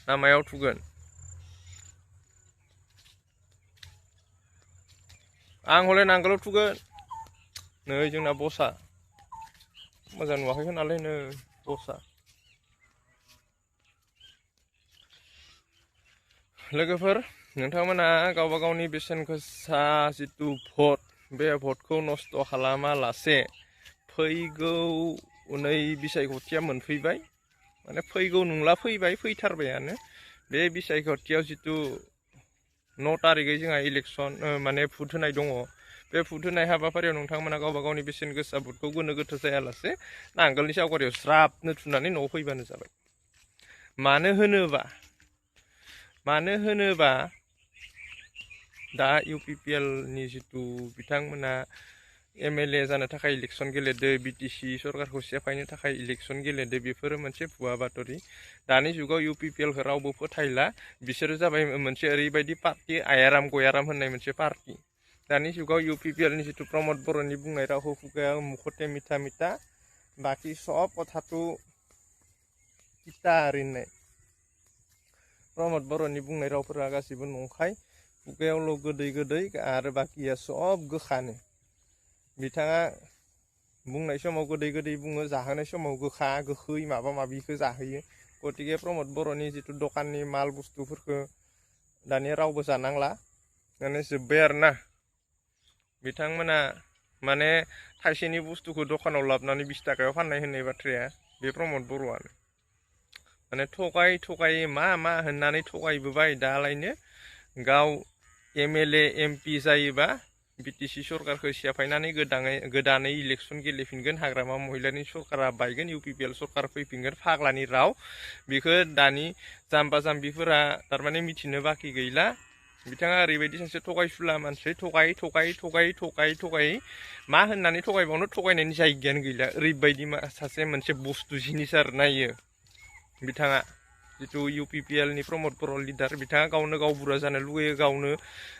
ना मायाव थुगोन आं हले नांगोलाव थुगोन नै जोंना बसा मोजां नुवाखै नालाय नै बसा लोगोफोर नोंथांमोना गावबा गावनि बेसेन गोसा जितु भट बे भटखौ नस्थ' खालामालासे फैगौ उनै बिसायख'थिया मोनफैबाय माने फैगौ नंला फैबाय फैथारबायानो बे बिसायख'थियाव जितु 9 तारिखै जोंहा इलेक्सन माने भट होनाय दङ बे भट होनाय हाबाफारियाव नोंथांमोना गावबा गावनि बेसेन गोसा भटखौ गोनो गोथो जायालासे नांगोलनि सावगारियाव ज्राबनो थुनानै न'आव फैबानो जाबाय मानो होनोबा दा UPPL नि जितु बिथांमोना MLA जानो थाखाय इलेक्सन गेलेदो BTC सरकारखौ सेफायनो थाखाय इलेक्सन गेलेदो बेफोरो मोनसे भुवा बातरि दानि जुगाव UPPL खौ रावबो फोथायला बिसोरो जाबाय मोनसे ओरैबायदि पार्टी आयाराम गयाराम होननाय मोनसे पार्टी दानि जुगाव UPPL नि जितु प्रमद बर'नि बुंनाय रावखौ खुगायाव मुखते मिथा मिथा बाकी सब कथाथु किता ओरैनो प्रमद बर'नि बुंनाय रावफोरा गासिबो नंखाय खुगायावल' गोदै गोदै आरो बाकिया सब गोखानो बिथाङा बुंनाय समाव गोदै गोदै बुङो जाहोनाय समाव गोखा गोखै माबा माबिखौ जाहोयो गतिके प्रमद बर'नि जितु दखाननि माल बुस्थुफोरखौ दानिया रावबो जानांला माने जोब्बाय आरोना बिथांमोना माने थाइसेनि बुस्थुखौ दखानाव लाबोनानै 20 ताकायाव फाननाय होननाय बाथ्राया बे प्रमद बर'आनो माने थगाय मा होननानै थगायबोबाय दालायनो गाव MLA MP जायोबा BTC सरकारखौ सेफायनानै गोदानै इलेक्सन गेलेफिनगोन हाग्रामा महिलानि सरकारा बायगोन UPPL सरकार फैफिनगोन फाग्लानि राव बेखौ दानि जाम्बा जाम्बिफोरा थारमाने मिथिनो बाखि गैला बिथाङा ओरैबायदि सासे थगायसुला मानसि थगाय मा होननानै थगायबावनो थगायनायनि जायगायानो गैला ओरैबायदि सासे मोनसे बुस्थु जिनिस आरो नायो बिथाङा जितु UPPL नि प्रमद बर' लिडार बिथाङा गावनो गाव बुरजा जानो लुगैयो गावनो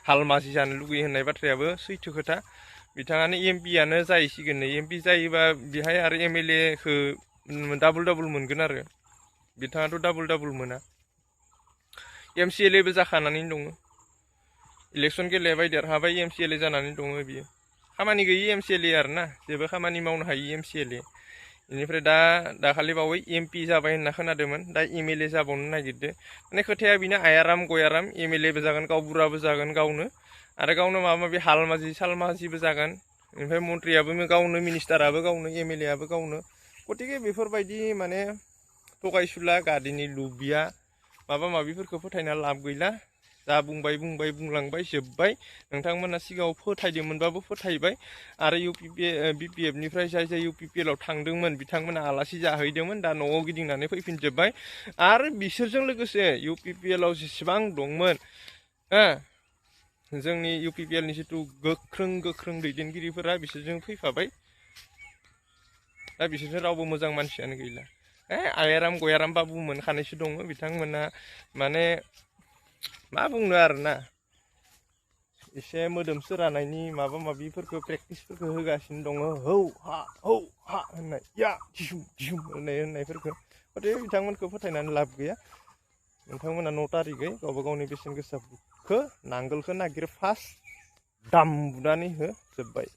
हालमाजि जानो लुगैयो होननाय बाथ्रायाबो सैथो खोथा बिथाङानो MP यानो जाहैसिगोन MP जायोबा बेहाय आरो MLA खौ डाबल मोनगोन आरो बिथाङाथ' डाबल मोना MCLA बो जाखानानै दङ इलेक्सन गेलेबाय देरहाबाय MCLA जानानै दङ बियो खामानि गैयि MCLA आरोना जेबो खामानि मावनो हायि MCLA बेनिफ्राय दाखालि बावै MP जाबाय होनना खोनादोंमोन दा MLA जाबावनो नागिरदो माने खोथाया बेनो आयाराम गयाराम MLA बो जागोन गाव बुराबो जागोन गावनो आरो गावनो माबा माबि हालमाजि सालमाजिबो जागोन ओमफ्राय मन्थ्रियाबो गावनो मिनिस्टाराबो गावनो MLA आबो गावनो गतिके बेफोरबायदि माने थगायसुला गादिनि लुबिया माबा माबिफोरखौ फोथायना लाब गैला जा बुंलांबाय जोब्बाय नोंथांमोना सिगाङाव फोथायदोंमोनबाबो फोथायबाय आरो BPF निफ्राय जाय UPPL आव थांदोंमोन बिथांमोना आलासि जाहैदोंमोन दा न'आव गिदिंनानै फैफिनजोब्बाय आरो बिसोरजों लोगोसे UPPL आव जेसेबां दंमोन जोंनि UPPL नि जितु गोख्रों दैदेनगिरिफोरा बिसोरजों फैफाबाय दा बिसोरजों रावबो मोजां मानसियानो गैला आयाराम गयाराम बाबु मोनखानायसो दङ बिथांमोना माने मा बुंनो आरोना एसे मोदोम सोरानायनि माबा माबिफोरखौ प्रेक्टिसफोरखौ होगासिनो दङ हौ हा होननाय या दिसुम होननायफोरखौ गतिके बिथांमोनखौ फोथायनानै लाब गैया नोंथांमोना 9 तारिखै गावबा गावनि बेसेन गोसाखौ नांगोलखौ नागिर फार्स्ट दाम बुनानै हो जोब्बाय।